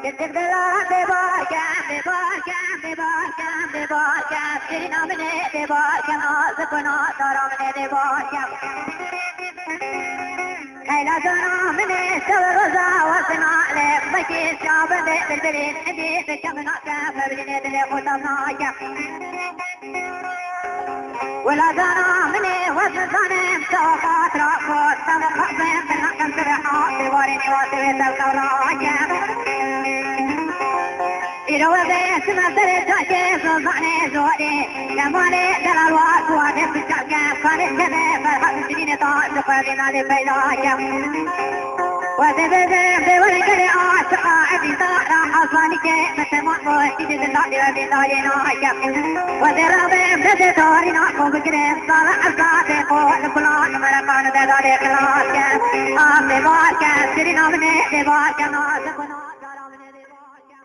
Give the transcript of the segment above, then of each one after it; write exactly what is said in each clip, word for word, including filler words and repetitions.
Dildela bêbarkem, bêbarkem, bêbarkem, bêbarkem. Şirîna min ê bêbarkem, nazik û nasara min ê bêbarkem. Leyla cana min ê şev roza wazina lê, wekî şabendê bilbilîn, hindî dikem nakem, bilînê dilê xwe tam nakem. Wela cana min ê wez nizanim, çawa xatira xwe, çawa xatibim, bin nakem sibê ha, sêwarê nêwa sibê tev kewra akem. Îro wezê çime serê çakê, zozanê zorê, kemalê delal wa, tuwa dê piçakê, kanê çemê, ferhat şirînê ta, ji xwe vê nalê peyda kem. Wezê bêjê bêwelê gelê aşiqa, evî dara Hazanîkê, min temam bo, şîdê dilda dê, evî dayê nakem. Wezê rabê, bêjê tarîna xwe bigirê, sala ezadê xwe, li gulan mereqan de dadê xilas kem. A bêbar kem, şirîna min ê bêbar kem, nazik û nasara min ê bêbar kem.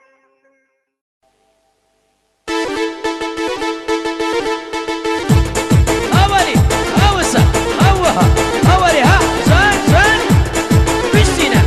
Hawarê, ha wisa, ha wiha, hawarê, ha, zan, zan, piştîne.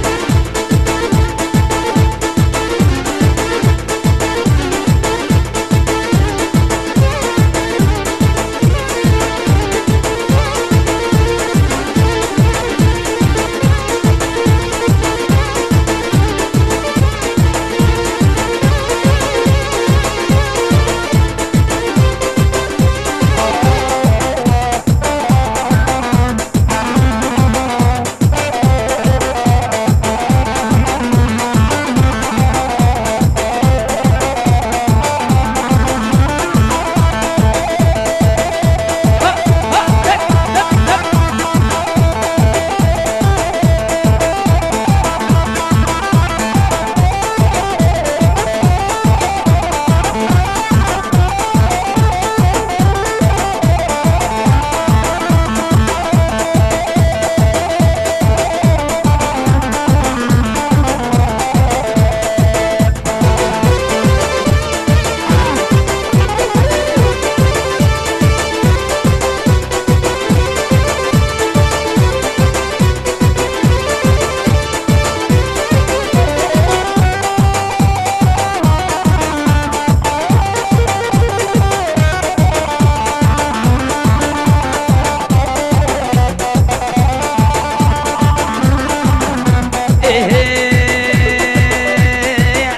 Êhê,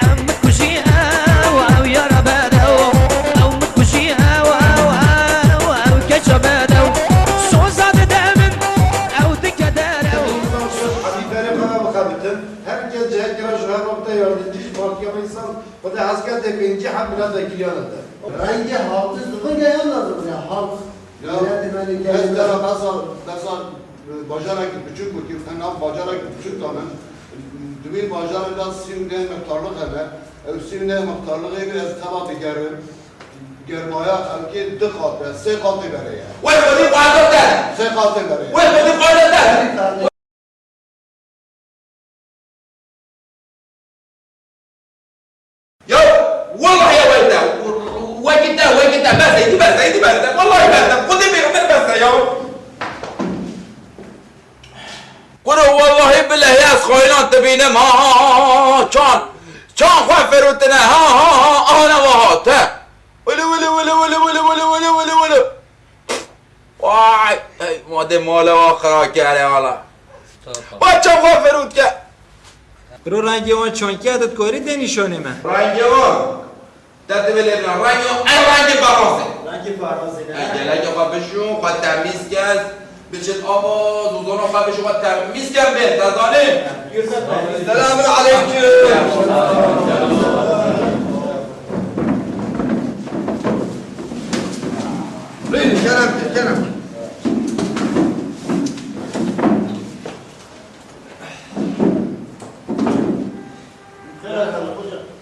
em min kujî ew, ew yara bedew. Ew min kujî ew, ew, ew, ew keça bedew. Soza dide min, ew dike derew. Hemî berê xwe ve bixebitin. Her kes cihekî re ji hev re bide yardimcî ji partiya me însan. Xwedê hez ke tê pêncî heb milletvekiliyan de. Rengê halkê zivin e ya ne zivin e? Halk, ya, miletê me lê ez gelê me. Besa, besa, e, bajarekî biçûk û kî, em nav bajarekî biçûk da min. Di wî bajarê de sî û neh muxtarlix hene. Ew sî û neh muxtarlixê wî ez teva digerim. Germaya xelkê di qat e, sê qatê berê ye. Wê xwedî xwedî te. Sê qatê berê ye. Wê xwedî xwedî te. Ya, wellahî ya wekî te, wekî te, wekî te, bes e, bes e, bes e, wellahî bes e, Xwedê pêxember bes e ya. Kuro wellahî bilehî ez xayînan dibînim, ha, ha, ha, ha, çan, çan xwe firûtine, ha, ha, ha, ana wa hate. Wili, wili, wili. Vay, ey, madê mala wa xira kere wala. Wa çawa ferût ke? Kuro rengê wan çankî ye, tu dikorî dê nîşanê me? Rengê wan. Te divê lê bina. Rengê wan, ev rengê berazê. Rengê berazê ne? Gelekê xwe bişûn, xwe temîz kes. Biçin ava, zozona xwe bişûn, xwe temîz ken bên, te zanî? Selamun aleyküm. Buyurun, kerem, kerem.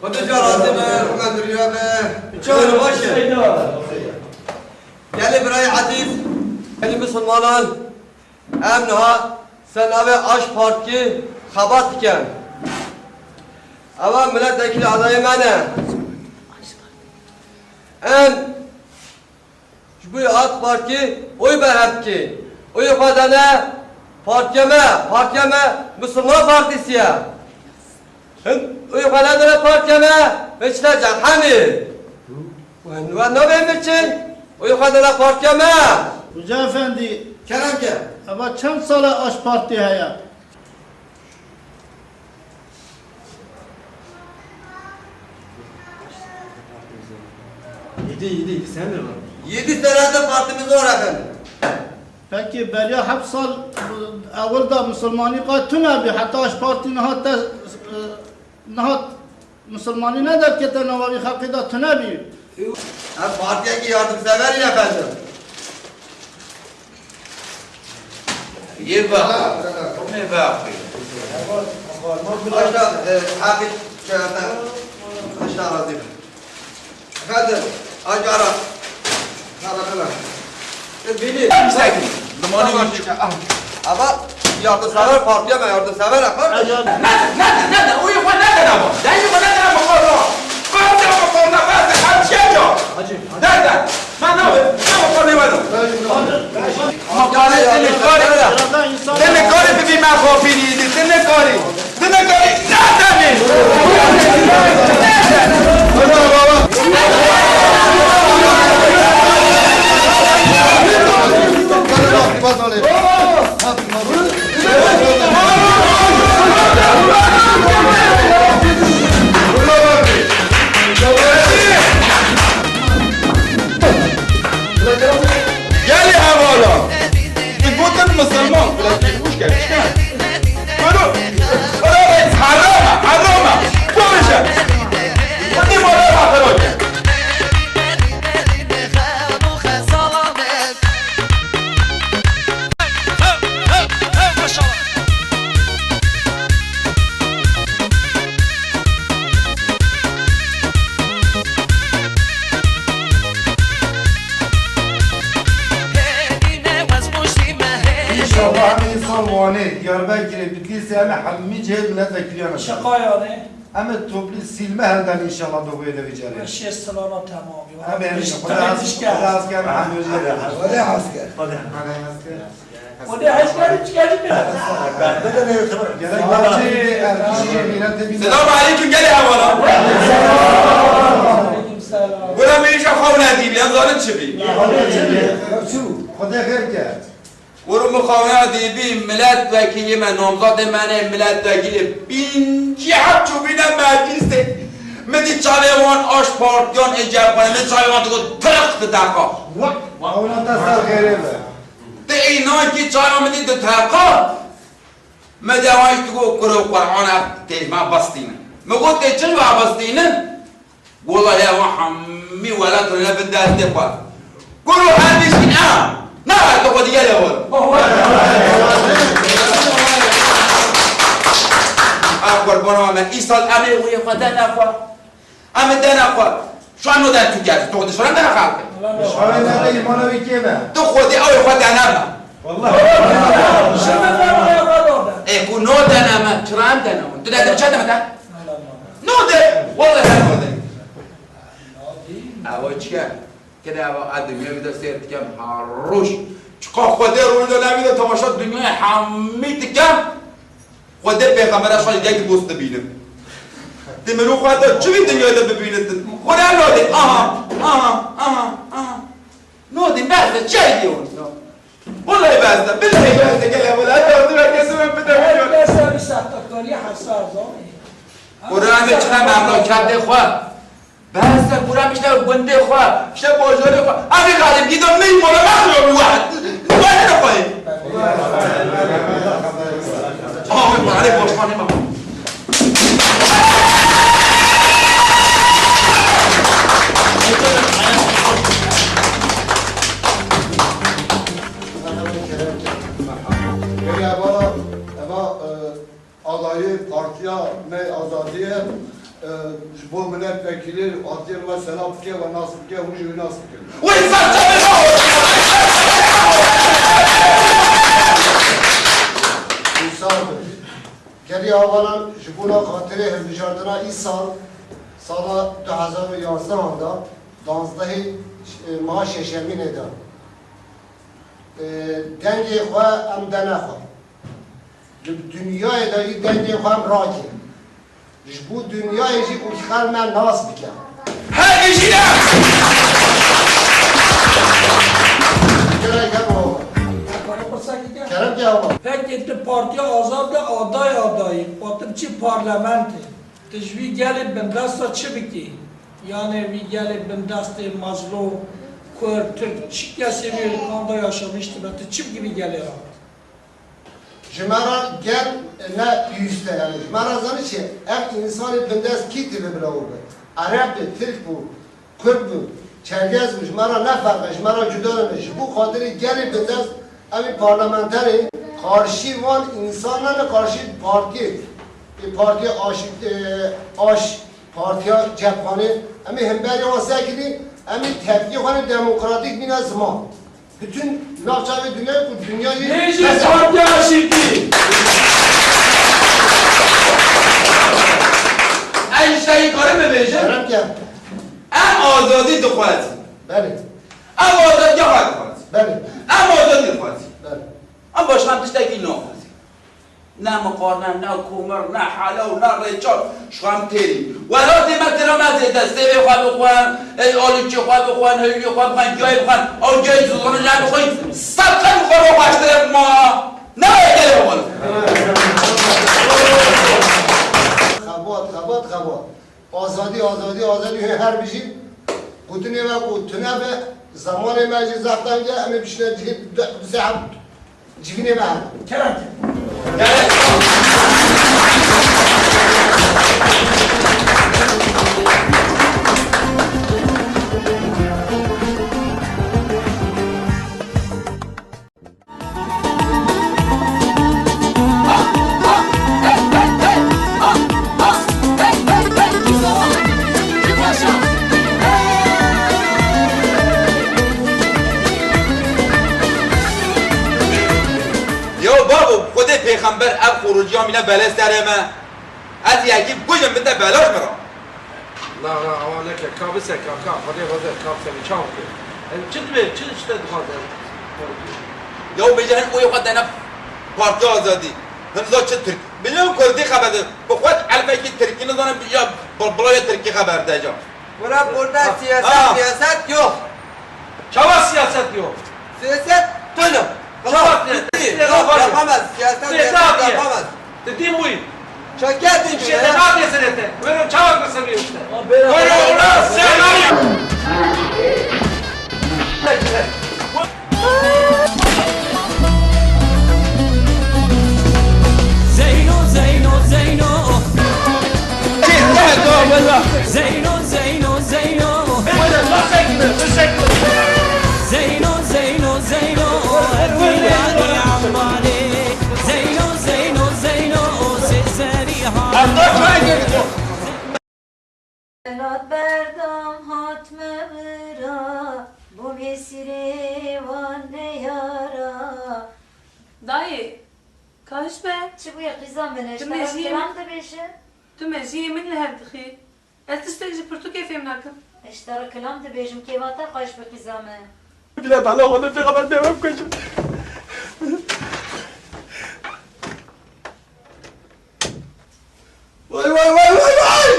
Xwedê ca razî be, Rûmen diriya be. Çawa baş e? Gelê birayê ezîz, gelê misilmanan, em niha ser navê Aş Partkî xebat dikin. Ewa miletvekîl adayê me ne. Em ji bo Ak Partkî oy berhev dikê. Oyê xwe dane partiya me, partiya me Misilman Partîsî ye. Hin, uy xwe nedine partiya me, hiç ne cerhemê. Wen, wen nabê min çin, uy xwe dine partiya me. Hoca efendî, kerem ke. Eva çend sal e AK Partî heye? Yedi, yedi, yedi senedir var. Yedi senedir partimiz var efendim. Peki beriya heft sal ewil de misilmanî qay tune bî, heta AK Partî niha te, e, niha misilmanî ne derkete nava vî xelkê de tune bî. Em partiyekî yardimsever in efendim. Yê ve. Mê ve axî. Aşta, e, haqî çeyata. Aşta razî bin. Efendim, acara. Kara kara. E, beni. Sakin. Dumanı tamam. Ama yardımsever partiye ve yardımsever efendim. Ne, ne, ne, ne, o yuva ne kadar var? Ne yuva ne kadar var? Kaldı ama kaldı. Ben de kaç şey yok. Hacı. Nerede? Ben ne yapayım? Ne yapayım? Ama karı seni karı. Seni karı bir bilmem kopyaydı. Seni karı. Seni karı. Nereden? Nereden? Gelê hevala, tu gotin misilman, tu dest pêş kir, çi kir? Welo, welo, heroma, heroma, bavêje. Xwedî mala xwe xira kir. İnşallah hem insan Wanê, Diyarbekirê, Bitlîsê, em ê hemî cihê milletvekiliyan. Şaka yani. Em ê toplî sîlme helden inşallah do wê de vî carê. Her şey sırana tamam. Em ê Xwedê hez, Xwedê hez ke, em hemî cihê de. Xwedê hez ke. Xwedê hez ke. Xwedê hez ke, hiç gelin mi? Gerek var, şey, erkişî, mînetê bîne. Selamun aleyküm, gelê hevala. Aleyküm selam. Gura min îşa xew nedî, em zanin çi bî. Xwedê xêr ke. Wero min xewna dîbî milletvekilî me, namzadê me ne milletvekilî, pîncî heb çûbîne meclîsê. Min dî çavê wan aş partiyan ê cepxane, min çavê wan digot, "Tirq di deqa." Xewna te ser xêrê be. Ti înan kî çavê min dî di deqa. Me de wan jî digot, "Kuro Qur'an ev têj me bistînin." Min got, "Tê çi ve bistînin?" Wela ya wan hemî welat rûne bin destê xwe. Kuro her bî jî em. Na, tu xwe digel ya wela. A qurbana me, îsal em ê wê xwe dene xwe. Em ê dene xwe. Şu an no der Türkiye, tu xwe dişaran dene xalkê. Şaran dene îmana wî kêm e. Tu xwe dê ew xwe dene me. Wallahi. Ê ku no dene me, çira em dene me. Tu dene çend me te? No de, wele her no de. Ewa çi ye? Kene ewa a dinya bir de seyir dikem her roj. Çiqa Xwedê rûnî de nevî de temaşa dinyayê hemî dikem. Xwedê pêxembera şa yek dost dibînim. Di mirov xwe de çi vî dinyayê de bibînitin? Xwedê no de. Aha, aha, aha, aha. No de, bes de, çi diyor? Wallahî bes de, billehî bes de, gele wele, hadi yardım et, kesin ben bir de biliyorum. Bes de bir sahtekarî hesar zor. Kur'an içine memleketê xwe. Bes de, Kur'an işte gundê xwe, işte bajarê xwe. Abi galip gidiyor, ne mola bakmıyor bu vaat. Bu ne koyayım? Abi bari boşmanı bak. Eva, eva, e, adayê partiya me Azadiyê, e, ji bo milletvekilî adiyê me selam dike ve nas dike, hûn jî wî nas dikin. Wê serçe bê! Wî sar be. Gelî hevalan ji bona xatirê hilbijardina îsal, sala du hezar û yanzdeh de, danzdehê, e, meha şeşemînê de, e, dengê xwe em dene xwe. Li dinyayê de yî dengê xwe em ragihîn. Ji bo dinyayê jî ku xelk me nas bike. Her bijî ne! Gerek hebû. Kerem ke ama. Peki tu Partiya Azad de aday adayî, û tu biçî parlamentê. Tu ji vî gelê bindesta çi bikî? Yanê vî gelê bindestê mezlûm, Kurd, Tirk, çi kesê wê li kan de yaşamîş dibe, tu çi bikî vî gelê re? Ji me re gel ne pîwîst e, yanî ji me re zanî çi? Ev însanê bindest kî divê bila we be? Ereb be, Tirk bû, Kurd bû, Çerkez bû, ji me re ne ferq e, ji me re cuda nebe. Ji bo xatirê gelê bindest, em ê parlamenterê qarşî van însan nene, qarşî partiyê, ê, partiya aşî-, ê, aş, partiya cepxanê, em ê hemberî wan sekirî, em ê tepkê xwe demokratîk bîne ziman. Bütün navçavê dinyayê ku dinya jî Bêjin Partiya Aşîtî! Ez ji te yê karim bibêjim? Kerem ke. Em azadî dixwazin. Belê. Em azadiya xwe dixwazin. Belê. Em azadî dixwazin. Belê. Em başqa em tiştekî naxwazin. Ne miqarne, ne komir, ne helew, ne rêçal, ji xwe em têr in. Welatê me tira me zêde, sêvê xwe bixwin, ê, alîkê xwe bixwin, hewlê xwe bixwin, giyayê bixwin, ew giyayê zozanê jî bixwin, sed qat bi xwe re xweştir e bi ma. Ne wê gelê xwe. Xebat, xebat, xebat. Azadî, azadî, azadî, hê her bijî. Gotinê me ku tune be, zemanê me jî zef teng e, em ê bişine cihê du, du sê heb civînê me. Kerem. Ya babo, Xwedê pêxember ev xorociya mîne bele serê me. Ez yekî bikujim bide belaş min re. Na, na, awa neke, ka bise, ka, ka, Xwedê xwe de, ka bise, çawa bike? Em çi dibe, çi, çi te dixwaze? Ya bêje hin oyê xwe dene Partiya Azadî. Hin za çi Tirk. Bêje hin Kurdî xeber de. Bi xwe elfekî Tirkî nizane, ya bi-, bila ya Tirkî xeber de ca. Bura burada siyaset, siyaset yok. Çawa siyaset yok? Siyaset tune. Çawa siyaset? Bitti. Yok, yok, yapamaz. Siyaset, siyaset yapamaz. Ti dî bûyî. Çeker dî. Şête nabê serete. Wero çawa kir sevî işte. Wero ulan sen. Zeyno, Zeyno, Zeyno. Zeyno, Zeyno, Zeyno. Zeyno, Zeyno, Zeyno. Zeyno, Zeyno, Zeyno. Welat berdam hatme vira, bûm êsîrê wan neyara. Dayê, kaş be. Çi bûye qîza min, tu ji te re mejiyê kilam min dibêje? Tu mejiyê min li hev dixî. Ez tiştek ji pirtûkê fêm nakim. Ez ji te re kilam dibêjim, kêfa te xweş bi qîza min. Bile bala xwe de pêxember dê me bikujin. Vay, vay, vay, vay, vay!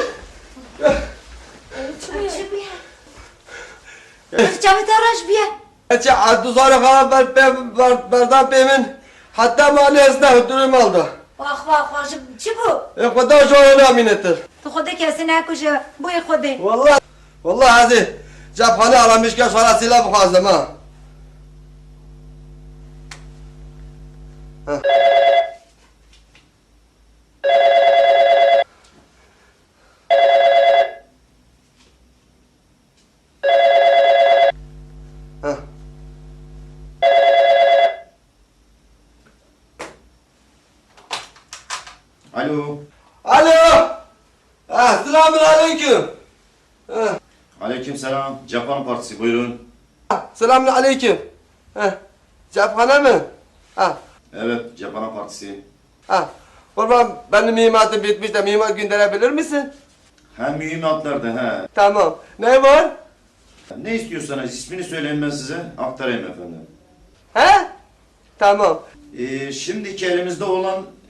Çi bûye? Çavê te reş bûye. Çi, a, du zarê xwe ber, ber, ber, berdan pê min. Heta malê ez ne, hundirê mal da. Wax, wax, wax, ji çi bû? Ê, Xweda ji wan namîne tir. Tu Xwedê kesî nekuje, bûyê Xwedê. Wallah, wallah ez ê cepxane aramişgeha ji xwe re sîla bixwazim ha. Heh. Heh. Alo. Alo. Ah, selamun aleyküm. Ah. Aleyküm selam. Cephan Partisi, buyurun. Ah, selamun aleyküm. Ah, cephane mi? Ah. Evet, Cephan Partisi. Ha, kurban, benim mühimmatım bitmiş de mühimmat gönderebilir misin? Ha, mühimmatlarda, ha. Tamam. Ne var? Ne istiyorsanız, ismini söyleyin, ben size aktarayım efendim. He? Tamam. Ee, şimdiki elimizde olan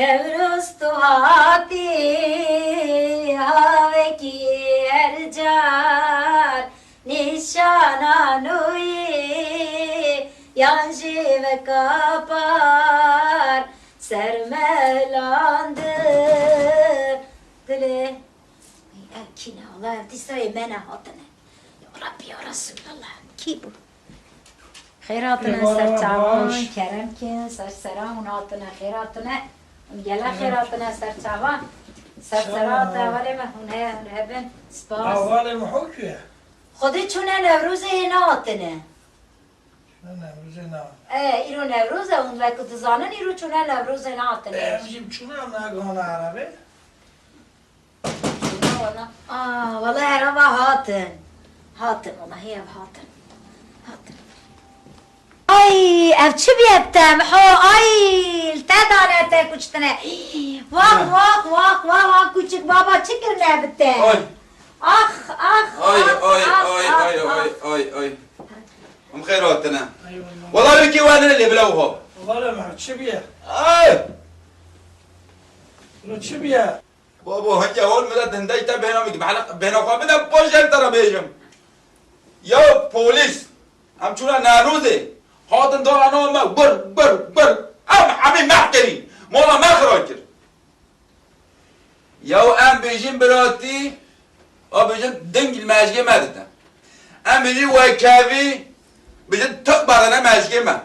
Newroz tu hatî, havekî her car, nîşana nûyî yan jî veka par, ser me hilandin dilê. Ev kî ne? Allah, ev dîsa ê me ne hatine. Ya Rabbi, ya Resulallah. Kî bû? Xêr hatine ser çavan, kerem kin, ser sera hûn hatine, xêr hatine. Hûn gelek xêr hatine ser çavan. Ser sera te hevalê me, hûn heye, hûn hebin. Spas. Hevalê me hokû ye. Xwedê çûne Newrozê hê nehatine. Çûne Newrozê nehatine. E, îro Newroz e, hûn wek dizanin îro çûne Newrozê nehatine. E, em jî çûne, em negihane erebe. Çûna wala. Aa, wala herava hatin. Hatin, wala hê ev hatin. Hatin. Ay, ev çi bîye bi te, Miho? Ay, li te dane te kuştine. Wah, wah, wah, wah, wah, küçük baba çi kirine bi te? Ay. Ax, ax, Ay, ax, ay, ax, ay, ax, ay, ax. ay, ay, ay. Em xêr hatine. Ay, ay, ay. Wala wekî wane lê bila wiha. Wala me çi bîye? Ay! Lo çi bîye? Babo, heke hol milet hindek te bêhna min, bêhna xwe bide, poşên te re bêjim. Ya polîs, em çûne Newrozê, hatin dara nava me, bir, bir, bir, em hemî meh kirî, mala me xira kir. Ya em bêjin biratî, a bêjin deng li mejgê me dide. Em bêjin wekevî, bêjin tuk berine mejgê me.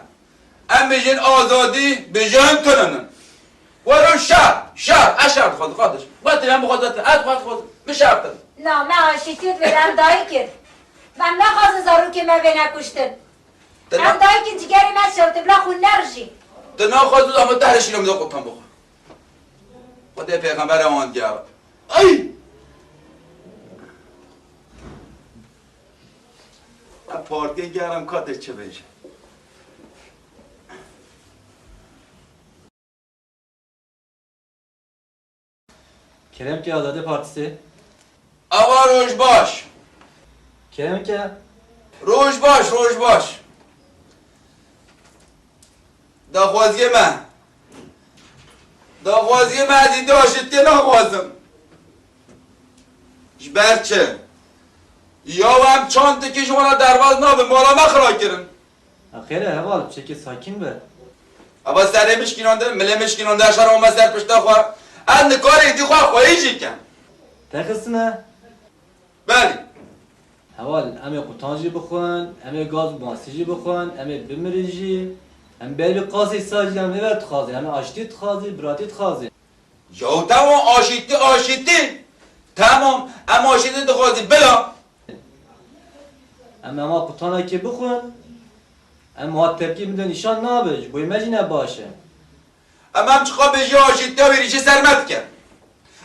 Em bêjin azadî, bêjin tuninin. Wero şer, şer, ez şer dixwazim, kardeş. Wetî em bixwazin, ez dixwazim, min şer dixwazim. Na, me aşîtiyê divê em dayik in. Em naxwazin zarokê me bêne kuştin. Em dayik in, cigerê me şewite, bila xwîn nerijî. Tu naxwazî ama te herişî min de qutan bixwe. Xwedê pêxember ewan diya. Ay! Em partiyê gerim katê çi bêje. Kerem ke Azadî Partisi. Ava roj baş. Kerem ke. Roj baş, roj baş. Daxwaziyê me. Daxwaziyê me, ez îdî aşitiyê naxwazim. Ji ber çi? Ya em çandekî ji wana derbas nabin, mala me xira kirin. Xêr e heval, çekê sakîn be. Ava serê min şikînandin, milê min şikînandin, şer ome ser pişta xwe. Ez nikarê îdî xwe xweyî jî kem. Te xistine? Belê. Heval, em ê qutan jî bixwin, em ê gaz û masî jî bixwin, em ê bimirin jî. Em ber vî qasê sar jî em ê ver dixwazin, em ê aştî dixwazin, biratî dixwazin. Ya tamam, aşîtî, aşîtî. Tamam, em aşîtî dixwazin, bila. Em ema qutanekê bixwin, em hat tepkî bidin nîşan nabe, ji bo me jî ne baş e. Em, em çiqas bêjî aşîtiya wî rîşê ser me dike.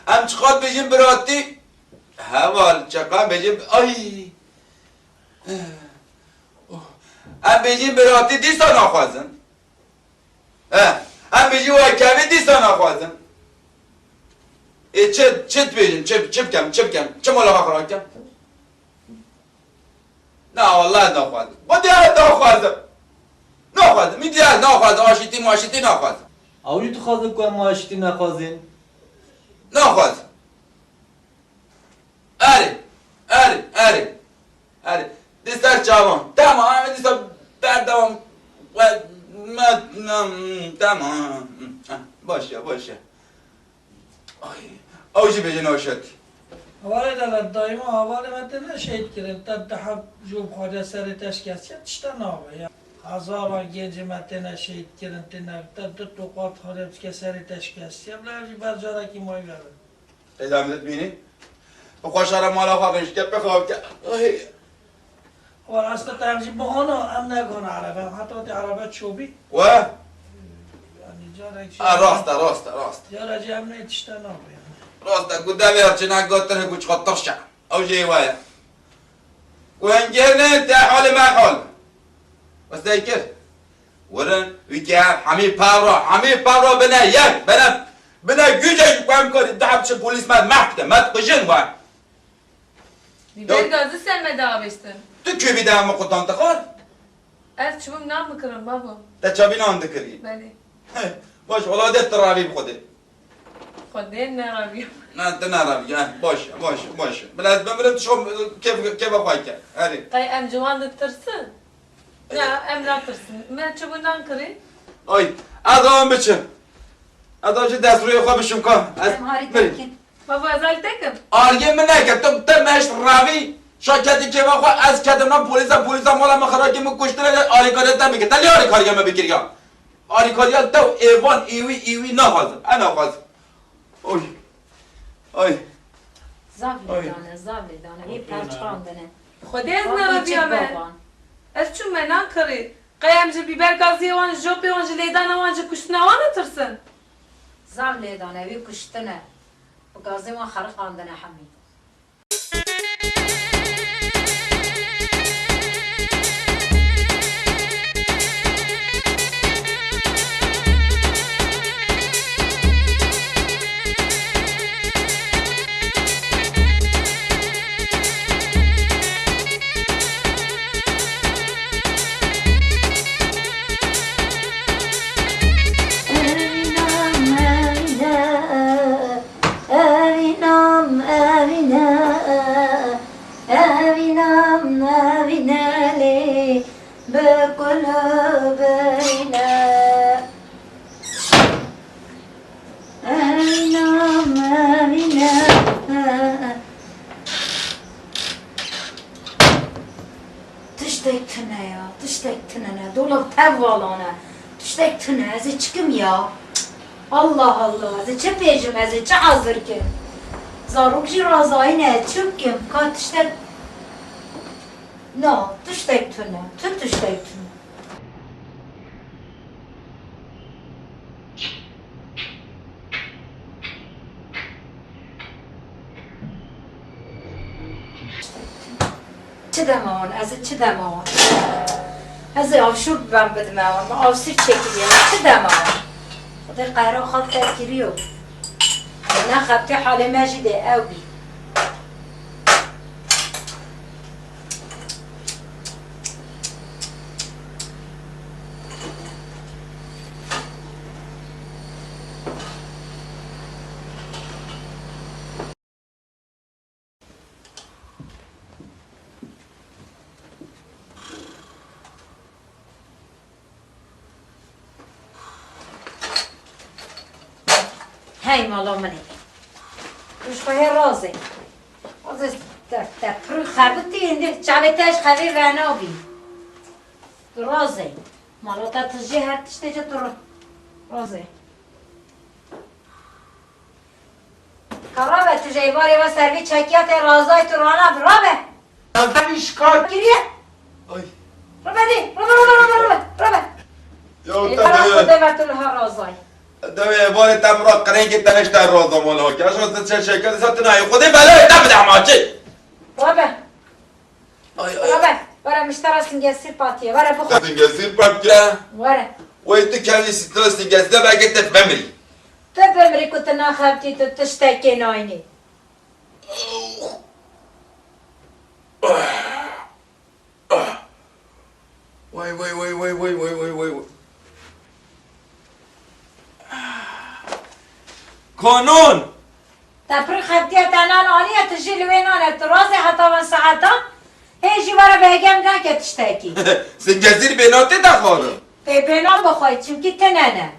Em çiqas bêjin biratî, heval, çiqas bêjin, ay. Em bêjin biratî dîsa naxwazin. He, em bêjin wekevî dîsa naxwazin. Ê çi, çi dibêjin, çi, çi bikem, çi bikem, çi mala xwe xira bikem? Na, wallahî naxwazim. Xwedê ez naxwazim. Naxwazim. Min diya ez naxwazim. Aşîtî maşîtî naxwazim. Ew jî dixwazin ku em aşîtî nexwazin. Naxwazim. Erê. Erê. Erê. Erê. Di ser çavan. Tamam. Em dîsa berdewam. We-, me-, me-, tamam. Heh, baş ya, baş ya. Ay, ew jî bêjin aşet. Hevalê Delet, daîma hevalê me têne şehîd kirin. Te di heb jû bi xwe de serê te şikestiye, tişta nabe ya. Hezaran gencê me têne şehîd kirin, têne, te du toqat xwe de bike serê te şikestiye. Bila ev jî ber carekî mayî vebe. Êdam dibînî. Bi xwe şere mala xwe rêjike pê xwe bike. Ay. Wala, ez te em jî bihana, em negihana erebe, em heta tê erebe çobî. We? Yanî carek jî. Ha, rast e, rast e, rast e. Cara jî em nê tişte nabe yanî. Rast e, ku devê çinek gotin, ku çiqa tirş e. Ew jî wa ye. Ku hingêr ne, te halê me hal. Westey kir. Werin, wî ke hemî pevra, hemî pevra bine yek, bine, bine güce ku em karî, dehab çi polîs me mehf dike, me dikujin we. Biber gazı sen me de avêstin. Tu kûbî de hemû qutan dixwar? Ez çûbûm nan bikirim, babo. Te çavî nan dikirî? Belê. Baş, wala de tu ravî bi Xwedê. Xwedê neraviya. Na, tu neraviya. Eh, baş, baş, baş. Bila ez bimirim, tu şo kêf-, kêfa xwe ke. Erê. Qey em ji wan ditirsin? Na, em natirsin. Me çi bû nan kirî? Ay, ez ava biçim. Ez ava ji destûrê xwe bişim ka. Ez Em harî mirî. Tekin. Baba, ez harî tekim. Ariyê min neke, tu te meşt ravî. Şa ketî kêfa xwe, ez ketim na polîsa, polîsa mala min xera kir, min kuştine, alîkariya te bike. Te lê alîkariya me bikiriya. Alîkariya te û êvan, îwî, îwî naxwazim. E naxwazim. Oy. Ay. Zaf Ay. Lêdane, zaf lêdane. Wî perçandine. Xwedê ez Rabbi neraviya çi me. Baban. Ez çûm me nan kirî. Qey em ji bîber gaziyê wan, ji jopê wan, ji lêdana wan, ji kuştina wan natirsin? Zaf lêdane, wî kuştine. Bi gazê wan xeriqandine hemî. Evînam, evîne, evînam, evîne, evînam, evîne lê bi kul birîne. Evînam, evîne. Tiştek tune ya, tiştek tune ne. Dolab tev valane. Tiştek tune, ez ê çi kim ya? Allah Allah, ez ê çi pêjim, ez ê çi hazir kim? Zarok jî razayî ne, ez çi kim? Ka tiştek... Na, tiştek tune, tu tiştek tune. Çi dema wan, ez ê çi dema wan? Ez ê avşûr bibem bidime wan, min avsîr çêkiriye, çi dema wan? Xwedê qehra xwe te kiriyo. Ne xebitî halê me jî dê ew bî. Hey mala min ê. Tu ji xwe yê razê. Razê te, te pir xebitî, êndî çavê te ji xevê venabî. Tu razê. Mala te tijî her tiştê ji tu ra-, razê. Ka rabe, tu ji êvarê ve ser vî çekiya te razay, tu rana bi rabe. Ev vî şikar kiriye. Ay. Rabe dê, rabe, rabe, rabe, rabe, rabe. Ya Ê, te para deve. Xwedê ve tu liha razay. Deve êvarê te mira qirêngê te neşte raza mala. Ke aşa te çe çekiya, disa tu nayê. Xwedê belê te bide hema çi. Rabe. Ay, ay. Were, were, miştera singesîr patiye. Were, bixwe. Singesîr pat kire. Were. Wey tu kevî sitra singesîr de belkî te bimirî. Tu bimirî ku tu naxebitî, tu tiştekê nayînî. Way, way, way. Kanon! Te pir xebitiye, te nan aniye, tu jî li wê nan e, tu razê heta van saeta, hê jî were bêgem nake tiştekî. Singesîr bênan tê te xwarin? Tê bênan bixwe, çimkî tine ne.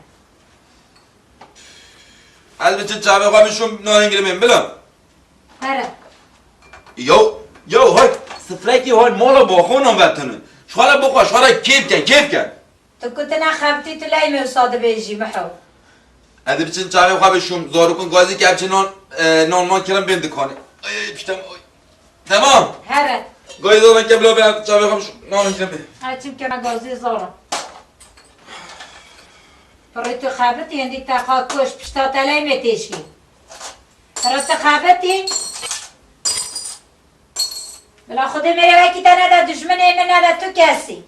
Ez biçim çavê xwe bişûm, nan hingirê min bila. Here. Yo, yo, hay, sifrekî hay, mala baxonan vetine. Şwara bixwe, şwara kêf ken, kêf ken. Tu ku tu nexebitî, tu ley me wisa dibêjî, mihew. Ez ê biçim çavê xwe bişûm, zarokên gazî ke biçin nan, e, nan man kirin bên dikanê. Ay, ay, piştem, ay. Temam. Here. Gazî zaran ke bila be, çavê xwe bişûm, nan kirin bên. Her çim ke me gazî zaran. Pirê tu xebitî, êndî te xwe kuş, pişta te ley me têşî. Pirê tu xebitî. Bila Xwedê mêrê wekî te nede, dijminê min nede tu kesî.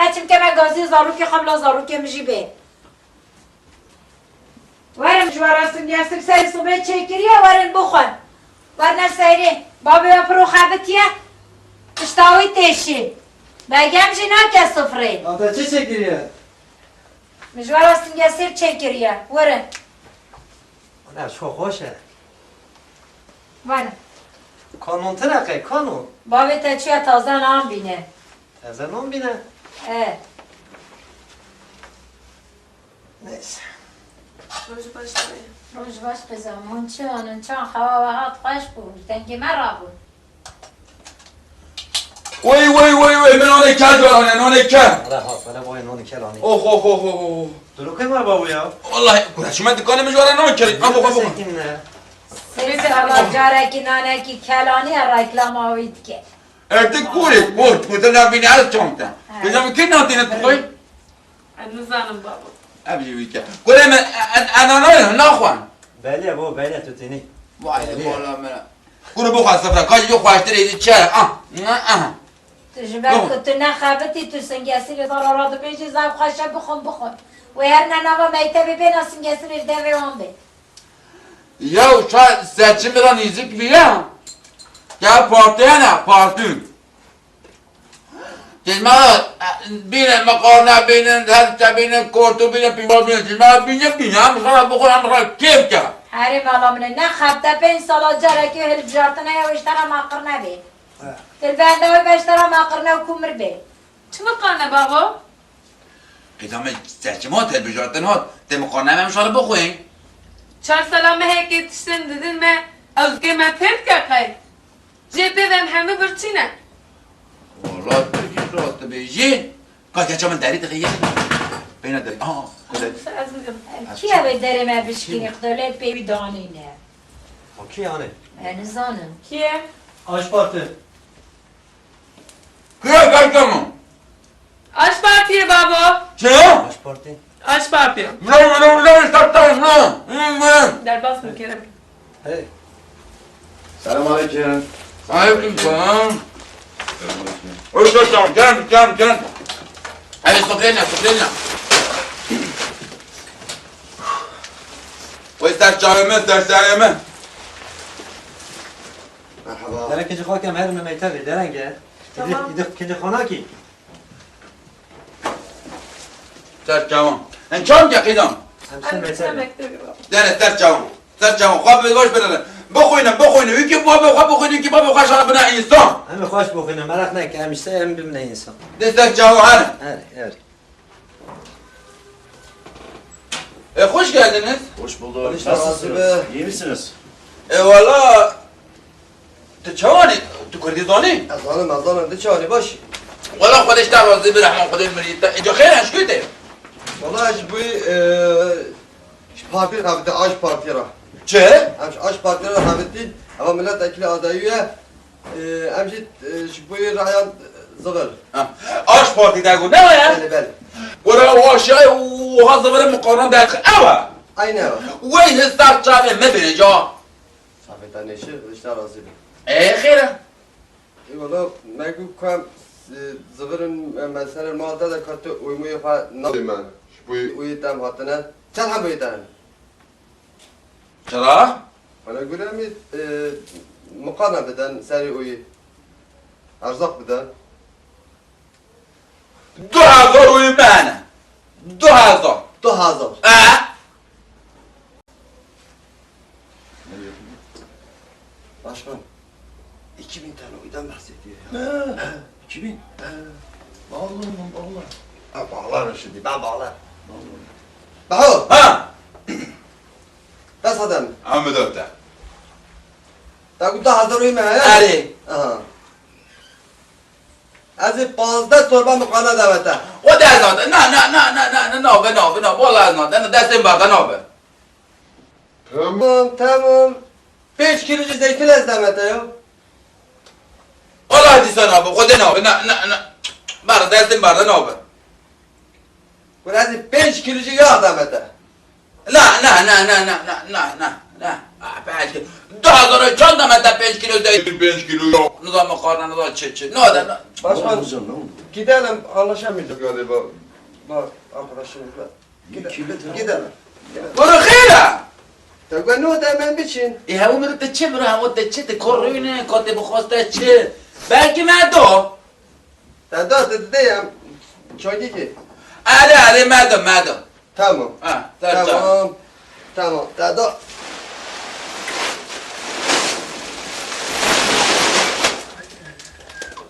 Ez çimke me gazî zarokê xwe bila zarokê min jî bê. Werin ji we re singesîr serê sibê çêkiriye, werin bixwin. Werine serê, babê we piro xebitiye, pişta wî têşî. Begem jî nake sifrê. Ata çi çêkiriye? Min ji we re singesîr çêkiriye. Werin. Ev ço xweş e. Were. Kanon tune qey, kanon. Bavê te çûye taze nan bîne. Taze nan bîne? E. Neyse. Roj baş dayê. Roj baş qizam. Hûn çi anin, çan xewa we hat xweş bû. Dengê me rabû. Wey, wey, wey, wey, min nonê kel caranê, nonê kel. Hele ha, hele boyê nonê kel anî. Oh, oh, oh, oh, oh. Tu lo kê mar babo ya? Wallahî, kura çima dikanê min ji wara nan kerê. Abo, abo. Sekin ne. Sê sala carekî nanekî kel anî ya reklama wî dike. E, tu kurê, kur, tu te nabîne ez çamte. Ha. Kızım, kim nantîne tu koy? Ez nizanim babo. Ev jî wî ke. Kurê min, e, e, e, nana naxwan. Belê bo, belê tu tînî. Vay, belê. Wala me. Kuru bixwe sifre, ka ji xweştir êdî çi? Ah, ah, ah. Tu ji ber ku tu nexebitî, tu singesîrê dara radibêjî, zaf xweş e, bixwin, bixwin. Wê her ne nava mektebê bêna singesîrê ji devê wan bê. Yaw, ça seçim ra nîzik bîya. Ya partiyana, partî. Çeşme, e, bîne, meqarne bînin, her şey bînin, kortu bînin, pîmar bînin, çeşme bînin, bînin, em xera bixwe, em xera kêf ke. Herê mala min e, ne xebte pênc sala carekê hilbijartine ya, ji te re maqir nebê. He. Til benda wê be ji te re maqir ne û kumir bê. Çi miqarne babo? Qîda me seçim hat, hilbijartin hat. Tê miqarne em şar bixwin. Çar sala me heke tiştin didin me, ew zikê me têr dike qey. Jê pê ve em hemû birçî ne. Wala tu jî rast dibêjî. Ka keça min derî dixî yê. Peyna derî. Aa, ku derî. Kî ew ê derê me bişkînî, xidolê pê wî danîne. O kî anê? E, nizanim. Kî ye? Aş Parti. Kira kaçta mı? Aş Partiye babo. Çe? Aş Parti. Aş Partiye. Vlo, vlo, vlo, işte taş mı? Hı, hı. Derbas mı Kerem? Hey. Selam aleyküm. Aleyküm selam. Hoş geldin. Gel, gel, gel. Hadi sofrayla, sofrayla. Vay, ters çağırma, ters çağırma. Merhaba. Demek ki xakem her me mektebê derenge. Tamam. Gidip, gidip, gidip xona ki. Ser çavan. En çavan ki qîdam. Em ser mektebê. Dere ser çavan. Ser çavan. Xwe bi baş bidene. Bixwîne, bixwîne. Wî ki bavê xwe bixwîne, wî ki bavê xwe şana bine însan. Em ê xweş bixwîne. Meraq neke. Em işte em bimne însan. De ser çavan her. Her, her. E, hoş geldiniz. Hoş bulduk. Nasılsınız? İyi misiniz? E, valla, tu çawanî, tu kurdî zanî? Ez zanim, ez zanim, tu çawanî baş? Valla, Xwedê ji te razî bi, rehma Xwedê mirî te. E, ca xêr, eşkê te? Valla, ji bu, e, ji partî xebitî, aş partî ra. Çi? Em ji aş partî ra xebitîn, eva milletvekilî adayî ye. Ee, em jî, e, ji bo yê rayan zivir. Ha. Aş Partî te got, ne waya? Belê, belê. Were o aşiyayê û ha zivirê miqaran derxi ew e. Aynen ew e. Wey hesar çavê me bêje. Çavê te nêşir, Xwedê ji te razî be. Ê, xêr e. Ê, wala, me got ku em, e, zivirin, e, me serê mal te de ka tu oy moyê xwe na-, Ê, me, ji bo yê oy te em hatine. Çend heb oy te hene? Çira? Bana göre em ê, e, miqana biden serê oyê. Erzaq biden. Du hezar oyê me hene. Du hezar. Du hezar. E? Başkan, iki bin tane oydan bahsediyor ya. Ne? He. İki bin? He. Bağlarım, bağlar. Ha, bağlarım şimdi, ben bağlarım. Bağlarım. Baho! Ha! Bes adam. Ahmet Öte. Ta ku da hazır oyma ya. Erê. Aha. Ez ê pazdeh torba miqana dawete. O da zaten. Na, na, na, na, na, na, na, be, na, be, na. Vallahi na, na, destên barda na be. Tamam, tamam. Pênc kîlo jî zeytûn ez dame te ya. Wala dîsa nabe, Xwedê nabe, na, na, na. Bar, destên bar de nabe. Wala ez ê pênc kîlo jî yağ dame te. Na, na, na. Ah, pênc kîlo. Du hezar çand dame te pênc kîlo zeytûn, pênc kîlo yağ. Nizam makarna, nizam çi, çi. Ne de, ne. Başkan, ne oldu canım, ne oldu? Gidelim, anlaşamıyoruz. Galiba. Bak, arkadaşımız var. Gidelim. Gidelim. Kuru xêr e? Te got no de em biçin. Ê, hew min te çi bira, hew te çi, te kor rûne, ka te bixwaste çi? Belkî me do. Te da, te dide ya. Çakî ki. Erê, erê, me do, me do. Tamam. Ha, ser çav. Tamam. Tamam, te da.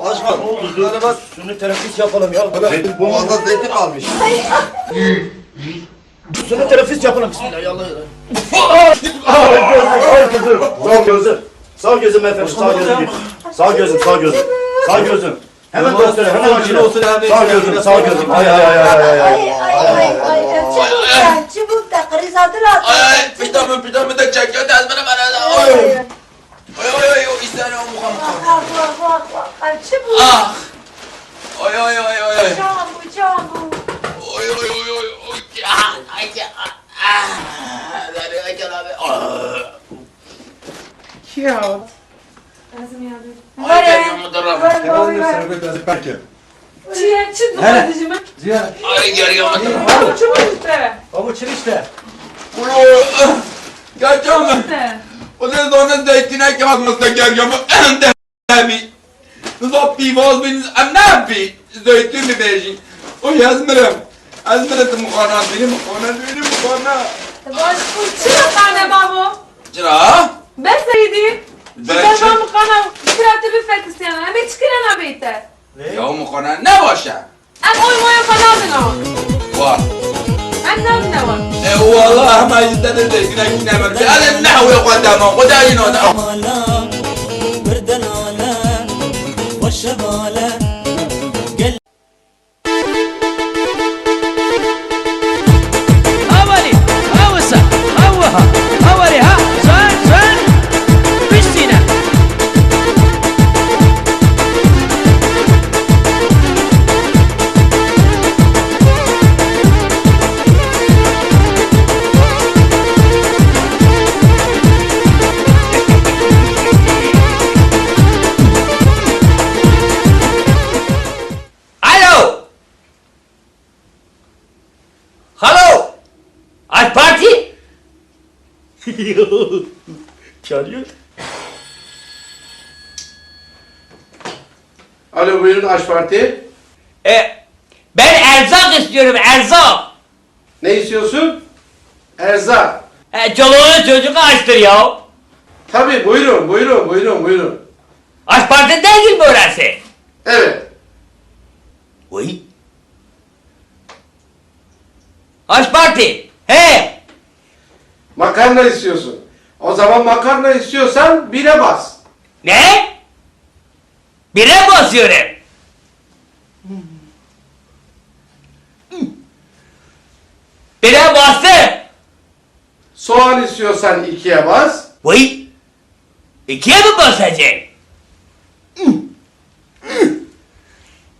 Başkan, ne oldu? Şunu teneffüs yapalım ya. Zeytin, boğazda zeytin kalmış. Şunu teneffüs yapalım. Bismillah ya Allah ya. Ay gözüm, ay gözüm. Sağ gözüm. Sağ gözüm efendim, sağ gözüm. Sağ gözüm, sağ gözüm. Sağ gözüm. Hemen doktora, hemen acele. Sağ gözüm, sağ gözüm. Ay, ay, ay, ay, ay, ay. Ay, ay, ay, ay, çabuk da, çabuk da, kriza dil at. Ay, ay, pişta min, pişta min de çekiyor, dest bana, bana, ay. Ay, ay, ay, ay, o işler ya, muka, muka. Bak, bak, bak, bak, bak, ay, çabuk. Ah. Ay, ay, ay, ay, ay. Çabuk, çabuk. Ay, ay, ay, ay, ay. Ah, ay, ah, ah. Ay, ay, ay, ay. Ah. Kî ye? Ez ê yardım. Ay, gel, ya, mudarrım. Were, were, were. Çi ye, çi dixwazî ji min? Ay, gel, ya, mudarrım. Çi bû te? Babo, çi işte? Ulo, gel, canım. Ne? O da zana zeytine kağıt mısın, gel, ya, bu en de bir. Zat bir vaz bin, em ne bir zeytin mi bejin? O yazmırım. Yazmırım, muhana, benim muhana, benim muhana. Baş bu, çi muhana, babo? Ra? Bes Seydî. Ji Belçik. Bervan Miqana kira tu bifetisiyana. Em ê çi kira nabête? Ya Miqana ne baş e? Em oy moya xwe nadin ew. Wa. Em nadin ew. E, wallah, hema ji te de têkine kine min. Bi alem nehwê xwe dema, xwe dayîn ona. Hevalî, hewisa, hewiha, hevalî ha, zan, zan, bistîne. Alo! Halo! AK Parti? Çalıyor. Alo, buyurun, AK Parti. E, ben erzak istiyorum, erzak. Ne istiyorsun? Erzak. E, çoluğu çocuğu açtır ya. Tabii, buyurun, buyurun, buyurun, buyurun. AK Parti değil mi orası? Evet. Vay. AK Parti. He. Makarna istiyorsun. O zaman makarna istiyorsan bire bas. Ne? Bire basıyorum. Bire bastım. Soğan istiyorsan ikiye bas. Vay. İkiye mi basacağım?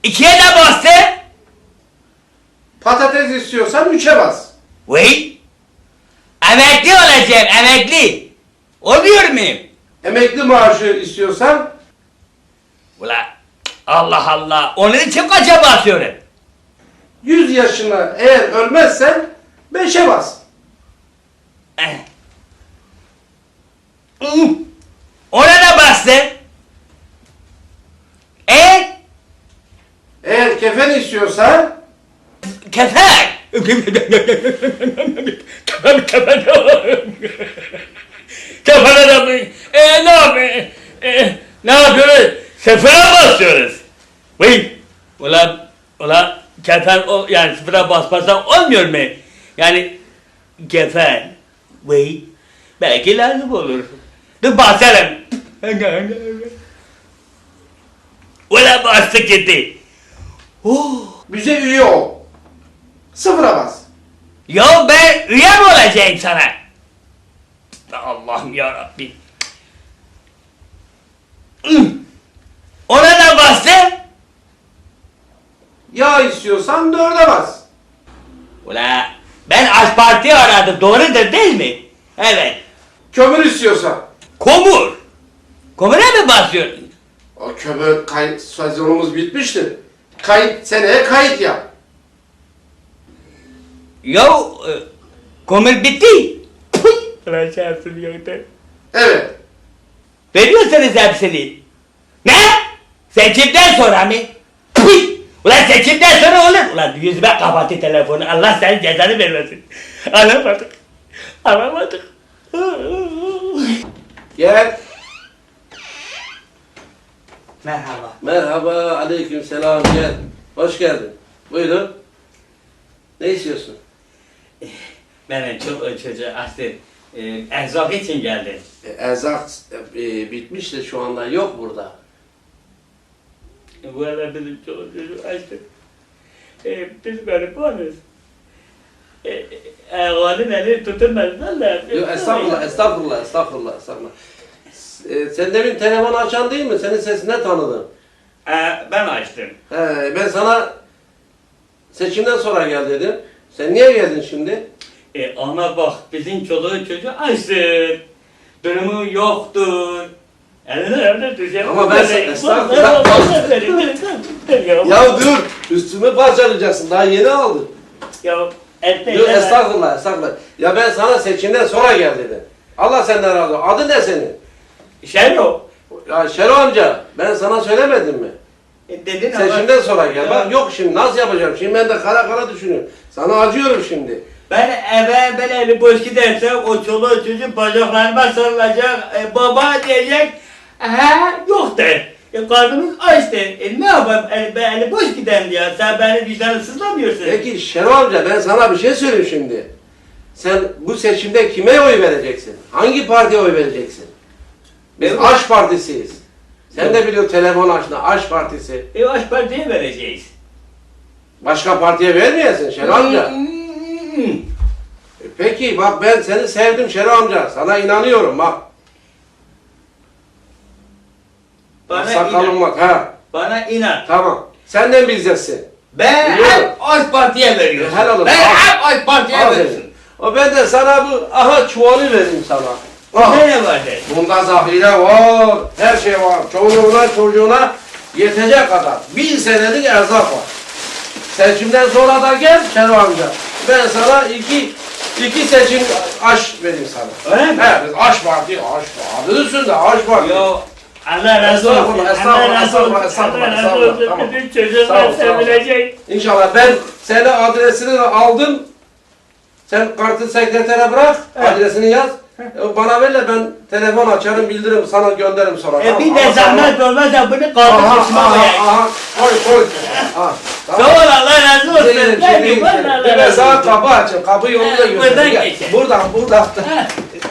İkiye de bastım. Patates istiyorsan üçe bas. Vay. Emekli olacağım, emekli. Olmuyor muyum? Emekli maaşı istiyorsan? Ula, Allah Allah, onun için kaça basıyorum? Yüz yaşına eğer ölmezsen beşe bas. Eh. Hı. Ona da bastım. E? Eğer kefen istiyorsan? Kefen! Kefen, kefen. Kefen adamı. E, ne yapayım? E, ne yapıyoruz? Sıfıra basıyoruz. Vay! Ula, ula kefen o, yani sıfıra basmazsan olmuyor mu? Yani kefen. Vay. Belki lazım olur. Dur basalım. Ula bastı gitti. Oh. Bize üye ol. Sıfıra bas. Ya ben üye mi olacağım sana? Allah'ım ya Rabbi. Ona da bastı. Yağ istiyorsan dörde bas. Ula ben AK Parti aradım, doğrudur değil mi? Evet. Kömür istiyorsan. Komur. Komura mı basıyorum? O kömür kay-, sezonumuz bitmiştir. Kayıt, seneye kayıt yap. Ya, e, komur bitti. Ulan şansım yoktu. Evet. Veriyorsunuz hepsini. Ne? Seçimden sonra mı? Pıy! Ulan seçimden sonra olur. Ulan yüzüme kapattı telefonu. Allah senin cezanı vermesin. Alamadık. Alamadık. Gel. Merhaba. Merhaba, aleyküm selam, gel. Hoş geldin. Buyurun. Ne istiyorsun? Ben çok çocuğu açtım. Ee, erzak için geldim. E, erzak, e, bitmiş de şu anda yok burada. Valla bizim çok çocuğu açtım. Ee, biz garibanız. E, e, Ağanın eli tutulmaz valla. Yok, estağfurullah, estağfurullah, estağfurullah, estağfurullah. E, sen demin telefon açan değil mi? Senin sesinden tanıdım. E, ben açtım. He, ben sana seçimden sonra gel dedim. Sen niye geldin şimdi? E, ana bak, bizim çoluğu çocuğu açsın. Durumu yoktur. Ama ben sa-, estağfurullah. Ya dur, üstümü parçalayacaksın. Daha yeni aldım. Ya, etme, dur, etme. Estağfurullah, estağfurullah. Ya ben sana seçimden sonra gel dedim. Allah senden razı olsun. Adın ne senin? Şero. Ya Şero amca, ben sana söylemedim mi? E, dedin ama. Seçimden sonra gel. Ya. Bak, yok şimdi, nasıl yapacağım? Şimdi ben de kara kara düşünüyorum. Sana acıyorum şimdi. Ben eve, ben eli boş gidersem o çoluğu çocuğu bacaklarıma sarılacak. E, baba diyecek, "Ha, yoktur. E, karnımız açtır. E, ne yapayım? E, ben eli boş giderim ya. Sen benim vicdanımı sızlamıyorsun." Peki Şenol amca, ben sana bir şey söyleyeyim şimdi. Sen bu seçimde kime oy vereceksin? Hangi partiye oy vereceksin? Biz Evet. Aş Partisiyiz. Sen de biliyorsun, telefon açtı, Aş Partisi. E, Aş Parti'ye vereceğiz. Başka partiye vermeyesin Şenol amca. Hmm. E, peki bak, ben seni sevdim Şenol amca. Sana inanıyorum bak. Bana Sakal inan. Olmaz ha. Bana inan. Tamam. Sen de bizdensin. Ben Biliyorum. Hep A K Parti'ye veriyorum. Helal olsun. Ben Al. Hep A K Parti'ye Al veriyorum. Seni. O ben de sana bu, aha, çuvalı vereyim sana. Bunda Al. Ne vardı? Bunda zahire var, her şey var. Çoluğuna çocuğuna yetecek kadar. Bin senelik erzak var. Seçimden sonra da gel Şenol amca. Ben sana iki, iki seçim aş vereyim sana. Öyle mi? He, biz Aş Parti, Aş Parti. Adı üstünde Aş Parti. Yo, Allah razı olsun. Estağfurullah, Allah razı olsun. Estağfurullah, Allah razı estağfurullah, olsun. Tamam. Bütün çocuklar Sağ ol, sağ ol. Sevinecek. İnşallah ben senin adresini de aldım. Sen kartı sekretere bırak, Evet. Adresini yaz. Heh. E, bana ver de ben telefon açarım, bildiririm, sana gönderirim sonra. E, tamam. Bir de zahmet olmazsa bunu kaldır başıma koyayım. Aha, aha, aha. Koy, koy. Ha, tamam. Sağ ol, Allah razı olsun. Güzel, güzel, güzel. Vallahi Bir de sana kapı açın, kapı yolunu da göster. Buradan geçelim. Buradan, buradan.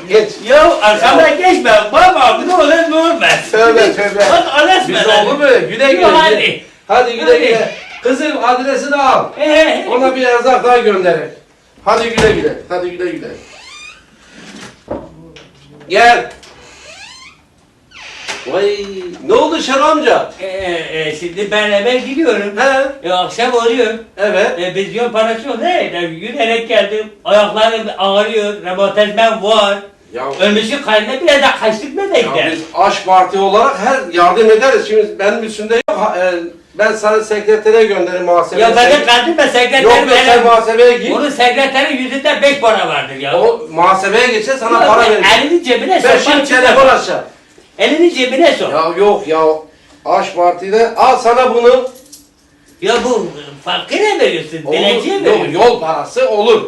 Geç. Ya arkamdan geçme. Baba, ne olur ne olmaz. Tövbe, tövbe. Bak, Anas Biz olur mu? Güle güle. Hadi. Hadi güle güle. Kızım, adresini al. Ee. Ona bir erzak daha gönderin. Hadi güle güle. Hadi güle güle. Gel. Vay, ne oldu Şenol amca? Ee, e, şimdi ben eve gidiyorum. He. E, akşam oluyor. Evet. E, biz yol parası yok. Ne? Ben yürüyerek geldim. Ayaklarım ağrıyor. Romatizmam var. Ya Ölmüşün karnına biraz da kaçtık mı da Ya gider? Biz Aş Parti olarak her yardım ederiz. Şimdi benim üstümde yok. Ha, e, ben sana sekretere gönderim muhasebeye. Ya ben de Sen- kaldım ben sekreterim Yok yok sen benim. Muhasebeye git. Onun sekreterin yüzünde beş para vardır ya. O muhasebeye geçse sana Yok, para ben verir. Elini cebine Ben sokmam şimdi için telefon yapar. Açacağım. Elini cebine sok. Ya yok ya. Aş Parti'de al sana bunu. Ya bu fakire veriyorsun, Olur. Dilenciye Yok, veriyorsun. Yol parası olur.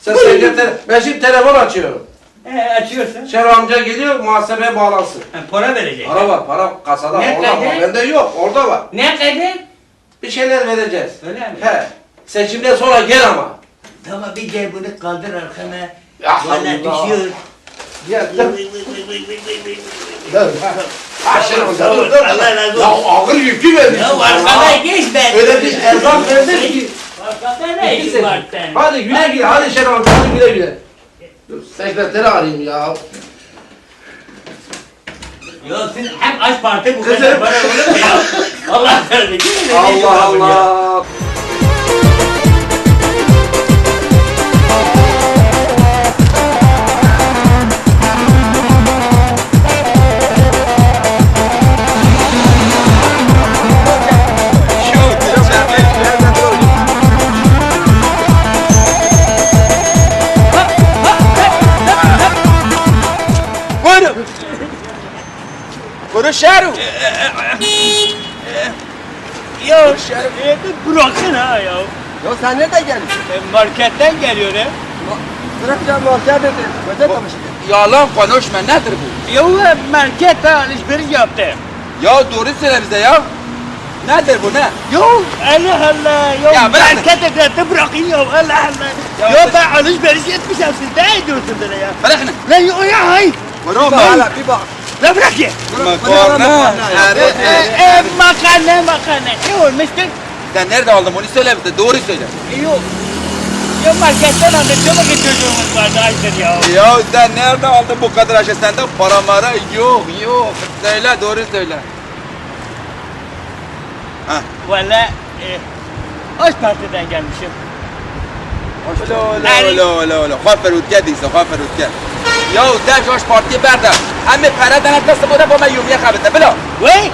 Sen Buyurun. Sekreter, ben şimdi telefon açıyorum. He, açıyorsun. Şenol amca geliyor, muhasebeye bağlansın. Ha, para verecek. Para var, para kasada. Ne Orada kadar? Bende yok, orada var. Ne kadar? Bir şeyler vereceğiz. Öyle mi? He. Seçimden sonra gel ama. Tamam, bir gel bunu kaldır arkana. Ya Valla Allah. Düşüyor. Ya, ya. Ya, ha. Ha, Şenol amca, dur, dur. Allah razı olsun. Ya ağır yükü vermişsin Ya sana. Arkada geç ben. Öyle bir erzak verdim ki. Arkada ne İki işin var seçim. Senin? Hadi güle güle, hadi Şenol amca, hadi güle güle. Dur, sekreteri arayayım ya. Ya siz hep A K Parti bu Kızım. Kadar para olur mu ya? Allah verdi. Allah Allah. Buyurun. Kuru şeru. Ya, e, bırakın ha ya. Ya sen nereden gelmişsin? E, marketten geliyor he. Bırak ya market dedi. Göze tanıştık. Yalan konuşma, nedir bu? Ya, e, markette alışveriş yaptı. Ya doğru söyle bize ya. Nedir bu ne? Ya, Allah Allah. Ya, Ya, bırak. Markete geldi bırakın ya. Allah Allah. Ya, Ya, siz ben alışveriş etmişim, siz ne ediyorsunuz böyle ya? Bırakın. Lan ya, ya, hay. Bırak Bir bak lan. Hele, bir bak. La bırak ya. Makarna. Makarna ya. E, e, e, makarna, makarna. Ne olmuştur? Sen nerede aldın bunu söyle bize, doğru söyle. E, yok. Ya marketten aldım, çabuk çocuğumuz vardı, açtır ya. Ya sen nerede aldın bu kadar aşı? Sende para mara yok, yok. Söyle, doğru söyle. Ha. Valla, e, A K Parti'den gelmişim. Ola, ola, Yani ola, ola, ola. Xwe ferûtke dîse, xwe ferûtke. Ya, dev ji A K Partiyê berde. Em ê pere dene dest bo de bo me yûmiye xebite. Bila. Wey?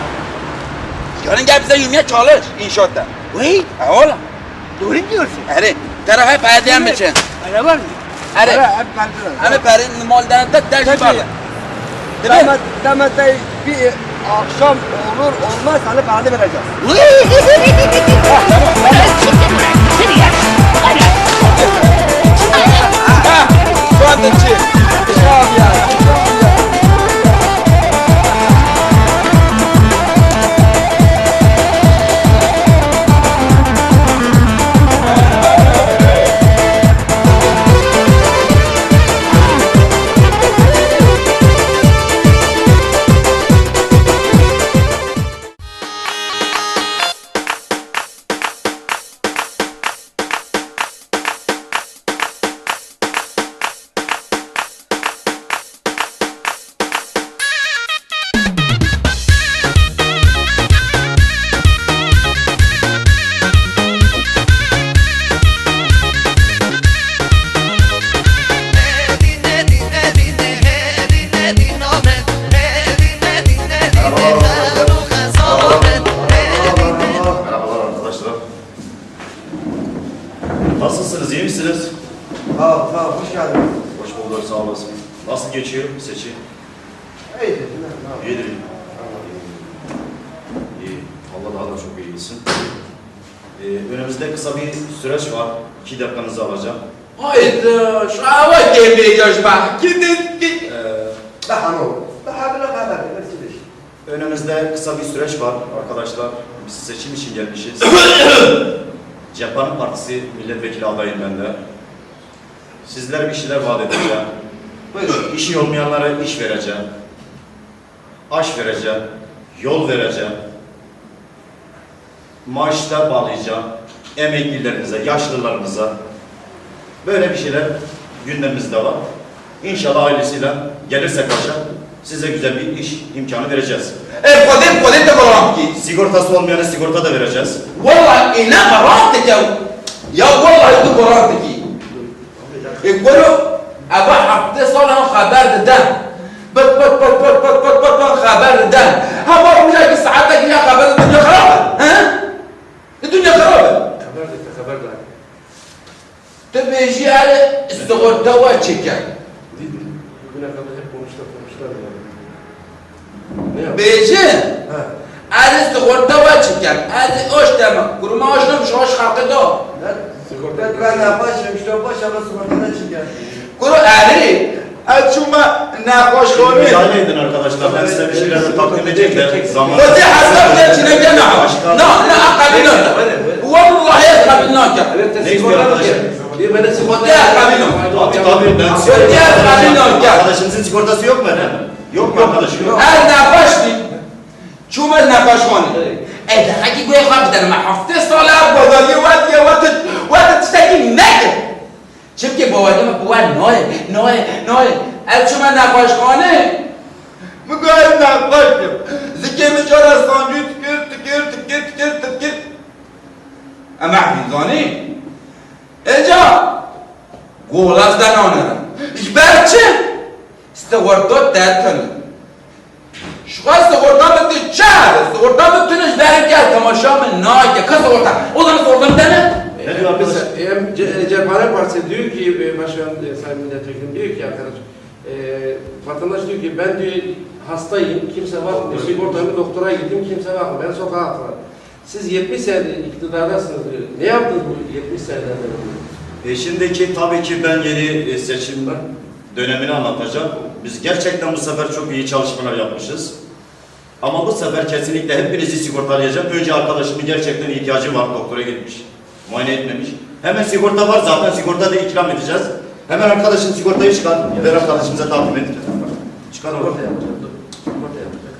Yarın gel bize yûmiye çalış, inşaatta. Wey? E, ola. Doğru diyorsun. Erê, te re hep hediye mi çi? Para var mı? Erê. Para hep bende. Em ê perê mal dene te, te jî berde. Dibe. Deme, deme te bir akşam olur olmaz sana paranı vereceğiz. Seni ya. Merhabalar arkadaşlar. Nasılsınız, iyi misiniz? Sağ ol, sağ ol. Hoş geldin. Hoş bulduk, sağ olasın. Nasıl geçiyor seçim? İyidir, değil mi? Ne yapayım? İyidir. Tamam. İyi. Allah daha da çok iyi etsin. Ee, önümüzde kısa bir süreç var. İki dakikanızı alacağım. Haydi, şu ava gelmeye yaşma. Gidin, gidin. Ee, Daha ne olur? Daha bile haber, hepsi de işte. Önümüzde kısa bir süreç var arkadaşlar. Biz seçim için gelmişiz. Cephanenin Partisi milletvekili adayım ben de. Sizlere bir şeyler vaat edeceğim. Buyurun. İşi olmayanlara iş vereceğim. Aş vereceğim. Yol vereceğim. Maaşlar bağlayacağım emeklilerimize, yaşlılarımıza. Böyle bir şeyler gündemimizde var. İnşallah ailesiyle gelirsek başa, size güzel bir iş imkanı vereceğiz. E, Xwedê, Xwedê te baran dikî. Sigortası olmayana sigorta da vereceğiz. Wallahî, e, ne baran dike. Ya wallahî tu baran dikî. E, kuro, eva heftê sal em xeber dide. Pıt, pıt, pıt, xeber dide. Hema rojekî saetekî ya xeber dide, dinya xerab e. He? E, dinya xerab e. Xeber dide, xeber dide. Tu bêjî erê sigorta we çêke. Bugüne kadar hep konuştular, konuştular yani. Ne yapayım? Bêjin. Ha. Erê sigorta we çêke. Erê oş deme. Kuruma oş dem şoş xalqı do. Ne? Sigorta. Ben ne yapayım? Şu baş ama sigorta ne çeker? Kuru erê. Ez çûme nexweşxanê. Müsaade edin arkadaşlar. Ben size bir şeyler de takdim edeyim de. Zaman. Xwezî hesab de çineke ne? Başka. Na, na, aqabî ne? Vallahi aqabî ne? Ne istiyor arkadaşlar? Xwezî aqabî ne? Tabii, tabii, ben size. Xwezî aqabî ne? Arkadaşınızın sigortası yok mu efendim? Yok mu arkadaşım? Yok. Ez nexweş dî. Çûme nexweşxanê. Evet. E, dehekî guhê xwe bidin me. Heftê sal e, baweriyê we diye we tu, we tu tiştekî nekir. Çimkî baweriyê me bi we nayê, nayê, nayê. Ez çûme nexweşxanê. Min got ez nexweş im. Zikê min cara sancû dikir, dikir, dikir, dikir, dikir. Em ev zanî. Înca gola ez de nanere. Ji ber çi? Sigorta te tune. Ji xwe sigorta min tu çi hebe? Sigorta min tune ji ber ke temaşa min nake. Ka sigorta? O zaman sigorta min tune? Ne diyor arkadaş? Em, Ce-, Cephanenin Partisi diyor ki, e, Başkan, e, Sayın Milletvekili diyor ki arkadaş, e, vatandaş diyor ki ben diyor hastayım, kimse bakmıyor. Sigortamı doktora gittim, kimse bakmıyor. Ben sokağa atıldım. Siz yetmiş senedir iktidardasınız diyor. Ne yaptınız bu yetmiş seneden beri? E, şimdiki tabii ki ben yeni, e, seçim dönemini anlatacağım. Biz gerçekten bu sefer çok iyi çalışmalar yapmışız. Ama bu sefer kesinlikle hepinizi sigortalayacağım. Önce arkadaşımın gerçekten ihtiyacı var, doktora gitmiş, muayene etmemiş. Hemen sigorta var, zaten sigorta da ikram edeceğiz. Hemen arkadaşın sigortayı çıkar, ver arkadaşımıza takdim edeceğiz. Çıkar onu. Sigorta yapacağız, dur. Sigorta yapacağız.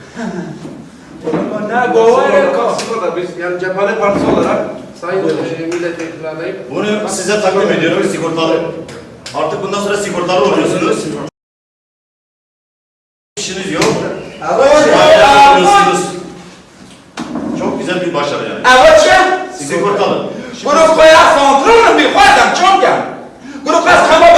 Ne, bawer e ka. Sigorta, biz yani Cephane Partisi olarak Sayın, e, Milletvekili adayım. Bunu size takdim ediyorum, sigortalı. Artık bundan sonra sigortalı oluyorsunuz. İşiniz yok. Evet. Sigortalı oluyorsunuz. Çok güzel bir başarı yani. Evet ya. Sigortalı. Bunu koyar kontrolü bir koyacağım çok yani. Bunu kas kama